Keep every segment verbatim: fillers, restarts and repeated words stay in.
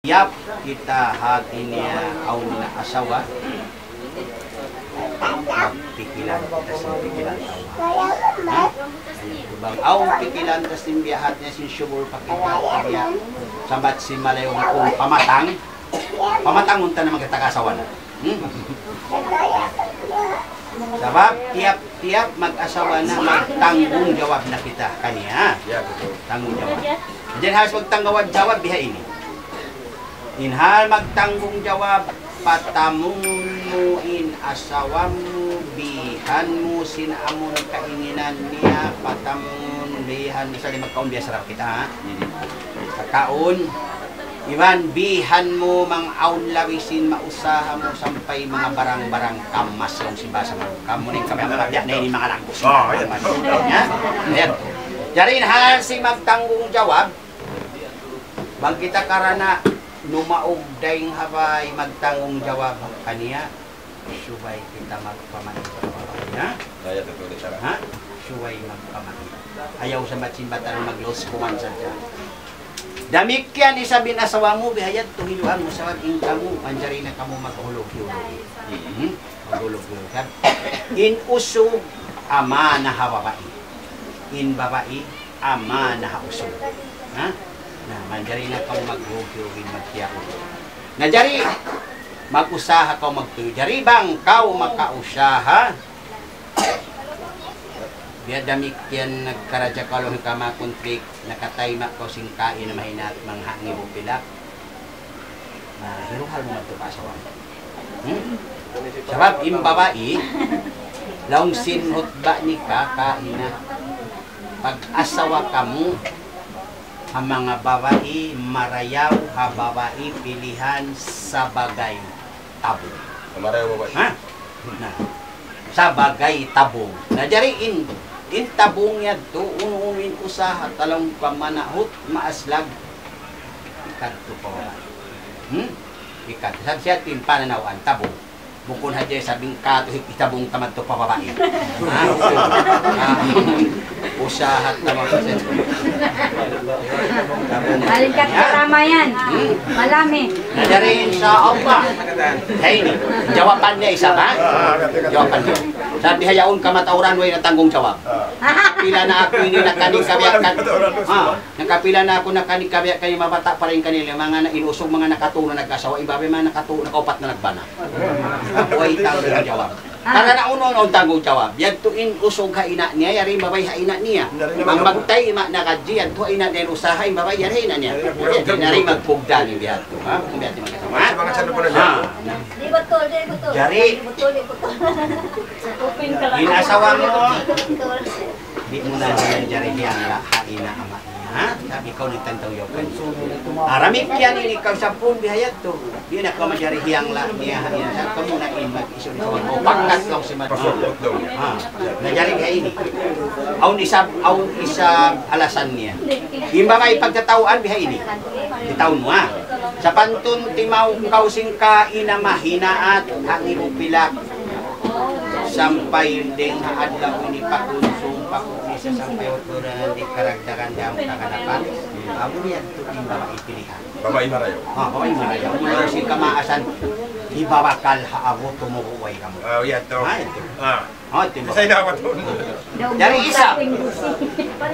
Yap, kita hati niya awn na asawa, magpikilan kita sin pikilan tau. Ha? Bang awn pikilan ta sin biya' hati niya sin subul pa kita, biya' sambat sin Malayu kung pamatang, pamatang unta na magkita asawa na. Hmm? Sabab tiyap-tiyap mag-asawa na, magtanggungjawab na kita kaniya. Ya, betul. Tanggungjawab. Jadi harus magtanggungjawab biha ini. In hal magtanggungjawab, patamungun mu in asawa mu, bihan mu sin amun kainginan niya, patamungun, bihan, misalnya magkaun biya' sarap kita, ha? Hmm. Magkaun, iban bihan mu bang awn labi sin mausaha mu sampay manga barang-barang kamas laung sin bahasa mu. Kamu ni kami ang malabyak na ini manga langgus. Ah, ya. Ya? Ya. Jari in hal sin magtanggungjawab, bang kita karana' numaug dayn ha bay magtanggungjawab kaniya, subay kita magpamati pa babai, ha? Kaya tutuloy, sir. Ha? Subay magpamati. Ayaw sambat-sambatan, mag-lost command sadja. Damikkiyan isab in asawa mu, bihayadtu hiluan mu, sabab in kamu, manjari na kamu maghulug-hulug. Hmm? Maghulug-hulug, kan? In usug, amana ha babai. In babai, amana ha usug. Ha? Na, manjari na kamu maghulug-hulug, magtiyaun. Na jari, mag-usaha kaw magtuy. Jari bang kaw makausaha, biya' damikkiyan nagkaradja kaw laung hi kama kuntrik, nakatayma' kaw sin kain na mahinaat mangha' ngibu pilak. Na, hiruhal mu madtu pa asawa. Hmm? Sabab in babai, laung sin hutba' nikah kaina, pag-asawa kamu, ha manga babai, marayaw ha babai pilihan sabagay tabung. Marayaw babai. Ha? Na, sabagay tabung. Na jari in, in tabung yadtu, unu-unu in usaha ta laung pa manahut, maaslag, ikadtu pa babai. Hmm? Ikadtu. Sabab siya in pananawan tabung. Bukun hadja isab in katu' hi-, hitabung ta madtu pa babai. Ha? Ha? Usaha ta madtu. Malingkat karamayan. Hmm. Malami. Na jari, insya Allah. Hey, ini. Jawaban niya isab, ha? Jawaban niya. Sabab bihaun kamatauran, way na tanggungjawab. Nakapila na aku ini nakani kabiyakan. Ha? Nakapila na aku nakani kabiyakan, in mabata' pa dayn kanila, manga na-, in usug manga nakatū na nag-asawa, in babai manga nakatū, nakaupat na nagbana. Way tanggungjawab. Karna' unu-unu in tanggungjawab. Yadtu in usug ha ina' niya, yari in babai ha ina' niya. Bang magtayma' na kaji, yadtu ha ina' niya in usaha, in babai yari ha ina' niya. Yari magpugdani biyadtu. Ha? Kung biyadtu magkasama. Ha? Di' batul, di' batul. Jari. Di' batul, di' batul. In asawa mu, di' mu na manjari hiyangla' ha ina' ama' niya, ha? Sabab ikaw nagtantang yaw kaniya. Damikkiyan in ikaw sampun bihayadtu. Di' na kaw manjari hiyangla' niya ha ina'. Sa' kamu na in mag-isun sa' ikaw. Pangkat laung sin mad-, ha. Na jari biha ini. Awn isab, awn isab alasan niya. In babai pagkatauan biha ini. Kitaun mu, ha? Sapantun timaug kaw sin kaina mahinaat, ha ngibu pilak. Sampay dayn ha adlaw ini pakunsum, pakunsum sampay uturan di' karagdagan dayn ha kaganapan. Amu yadtu in babai pilihan. Babai marayaw. Ha, babai marayaw. Marayaw sin kamaasan, hibabakal ha abu tumubu' way kamu. Ah, yadtu. Ha, yadtu. Ah. Ha, yadtu. Sa' ina' ba tu? Jari isab.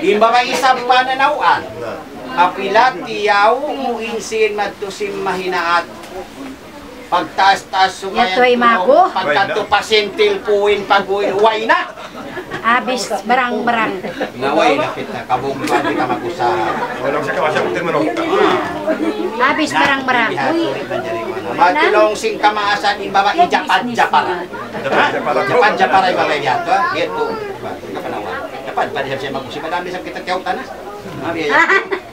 In babai isab pananawan. Na. Apabila tiyaun mu in sīn madtu sin mahinaat. Pagtaas-taas sumayan. Yadtu ay mago. Pagkadtu pa sintil puin pag-uwi, way na. Abis barang-barang. Na way na kita, kabugtuan kita mag-usaha. Walang sa kawasa, putin manok. Ah. Abis barang-barang. Uy. Matulong sin kamaasan in babai, japad-japad. Japad-japad. Japad-japad in babai yadtu, ha? Yadtu. Kapanawan. Japad-japad siya mag-usaha. Madami sa kita tiyautan, ha? Mabiya' yadtu.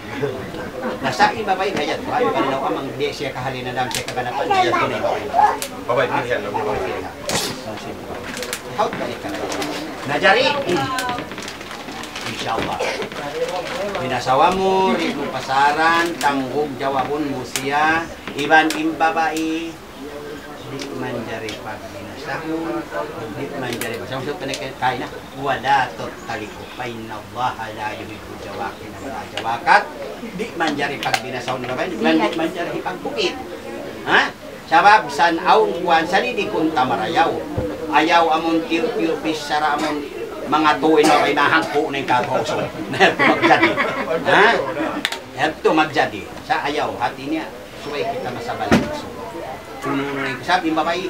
Na sa' in babai kaya, ay, pananaw amang di' siya kahali na dam siya kaganapan, kaya tunay babai. Babai pilihan lang. Babai pilihan. Haut balik ka na. Na jari, insya Allah. In asawa mu, di' mu pasaran, tanggungjawabun mu siya, iban in babai, Di' manjari pagbinasahun, di' manjari basahun. So, kena kaya na. ولا تطلقوا فإن الله لا يحب الجواكن ولا الجواكات. Di' manjari pagbinasahun, di' manjari pagbukit. Ha? Sabab san awn kuwan salidikun ta marayaw. Ayaw amun tiyu'-tiyu' bichara amun manga tuwi na kay mahangku na in katuusan. Na yadtu magjadi. Ha? Yadtu magjadi. Sa' ayaw, hati niya, subay kita masabali. Unu-unu na in kasab, in babai,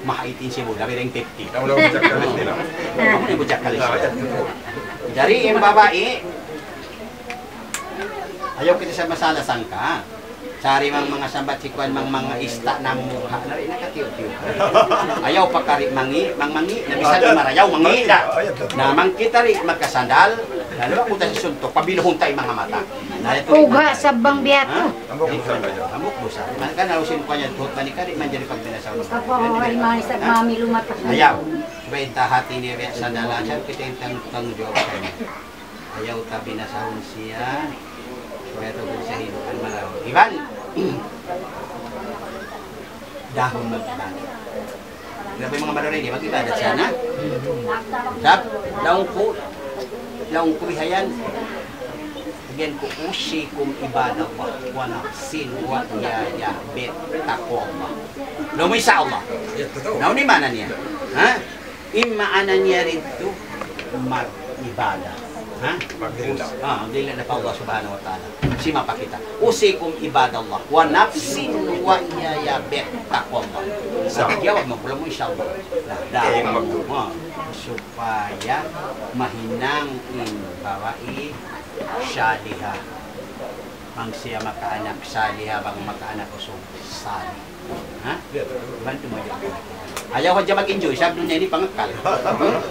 mahaitin sibu', labi dayn fifty. Kamu daw bujak kalis nila. Kamu na bujak kalis. Jari in babai, ayaw kita sa' masala sangka. Sari mang manga sambat si kuwan, mang manga ista' na mukha na rin nakatiyo-tiyo. Ayaw pa kari mangi', mang mangi', na bisan di' marayaw, mangi' da. Na mang kita ri' magkasandal, lalu aku ta si suntuk, pabiluhun ta in manga mata. Na, ito rin. Uga' sabang biya' tu. Ha? Ambuk busa. Ambuk busa. Man kan, alusin pa niya, tuhut manika, di' manjari pagbinasahun. Kapag mawari, mawari sa' mami lumatak. Ayaw. Subay ta hati niya biya' sandalan, siya kita in tang-, tanggungjawab kaniya. Ayaw ta binasahun siya. Subay ta kung siya hinukan malaw. Iban. Dahun mag-ibadat. Grabe manga madara ini, mag-ibadat siya na. Sab, laung ku, laung ku bihayan. Again ku, أوصيكم عباد الله ونفسي وإياي بتقوى الله. Laung mu, insya Allah. Nauni maana niya. Ha? In maana niya didtu, mag-ibadat. Ha? Maglilin. Ah, maglilin pa Allah Subhanahu wa Ta'ala. Sima pa kita. أوصيكم عباد الله ونفسي وإياي بتقوى الله. Sa' jawab mu, pula mu, insya Allah. Na, da, ha, supaya mahinang in babai saliha. Bang siya makaanak saliha, bang makaanak usug salih. Ha? Bantu mu hadja. Ayaw hadja mag-enjoy, sabab dunya ini pangakal. Hmm?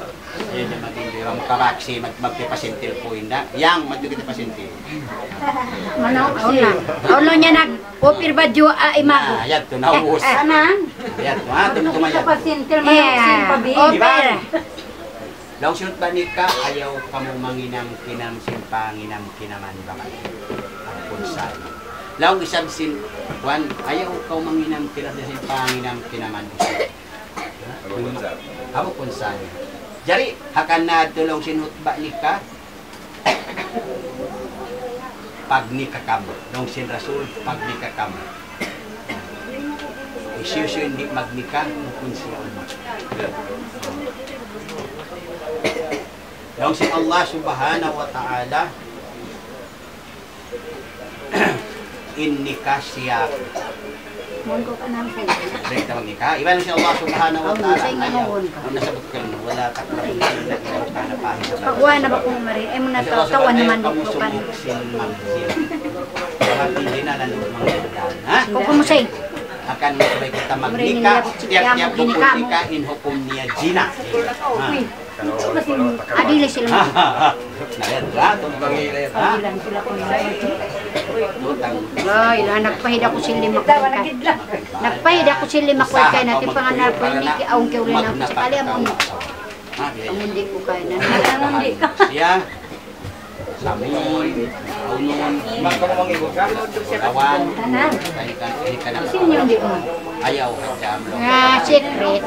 Ayaw hadja mag-enjoy, bang makabaksi, mag-, magtipasintil ku inda. Yang, magtipasintil. Manaw, una. Unu niya nag-upir ba juwa, ah, imago? Na, yadtu, naubus. Tanan. Yadtu, ha, tumtuma yadtu. Pasintil, manaw, sin pabi. Upir. Laung sin hutba nikah, ayaw kamu manghinang-hinang sin panginam-kinaman babai. Amu kunu' sa. Laung isab sin, kuwan, ayaw kamu manghinang-hinang sin panginam-kinaman usa. Amu kunu' sa. Jari, hangkan na tuud laung sin hutba nikah, pagnikah kamu. Laung sin Rasul, pagnikah kamu. Hisiyu-siyu in di' magnikah, bukun siya umat. Laung sin Allah Subhanahu wa Ta'ala, in nikah siya. Mun ku ka na sa. Di' ta magnikah. Iban sin Allah Subhanahu wa Ta'ala, ayaw. Amu na sa bukan, ولا تقربوا الزنا إنه كان فاحشة. Pagwa na ba kung mari, eh, muna tau-, tawan naman kamu dito kan. Sumuk sin magzina. Hati zina na nung mangandang. Ha? Hukum mo, say. Akan masabay kita magnikah, tiap-tiap hukum nikah, in hukum niya zina. Ha? Adili sila. Na yan, ha? Tumbangi na yan, ha? Ay, la, nagpahid aku sin lima ku kay. Nagpahid aku sin lima ku kay na ti panganar ku ini ki aung kiuli na aku sakali amun. Ha, ya, ya. Amun di' ku kaya na. Siya, samun, aunun, lawan, kaikan, kaikan, ayaw hadja. Ah, secret.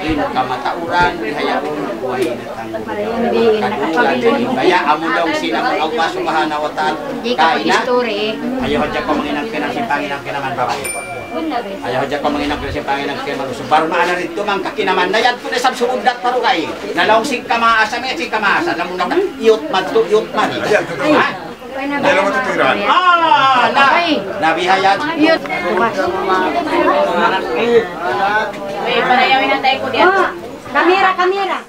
In kamatauran, bihayaun, way na tanggung jawab. Kaduwa, kaya amu laung sin Allah Subhanahu wa Ta'ala. Di' ka kaina, pag-istori. Ayaw hadja kaw manghinang-hinang sin panginam-kinaman babai. Ayaw hadja kaw manghinang-hinang sin panginam-kinaman usug. Baru maana didtu, mangkakinaman na yadtu na isab sumud dat paru kay. Na laung sin kamaasa, may sin kamaasa. Laung na, iyut madtu, iyut mari. Ha? Ayaw matutuiran. Ah, na. Ay. Na bihayat. Iyut. Uy, parayawin na tayo ko diyan. Ah, kamera, kamera.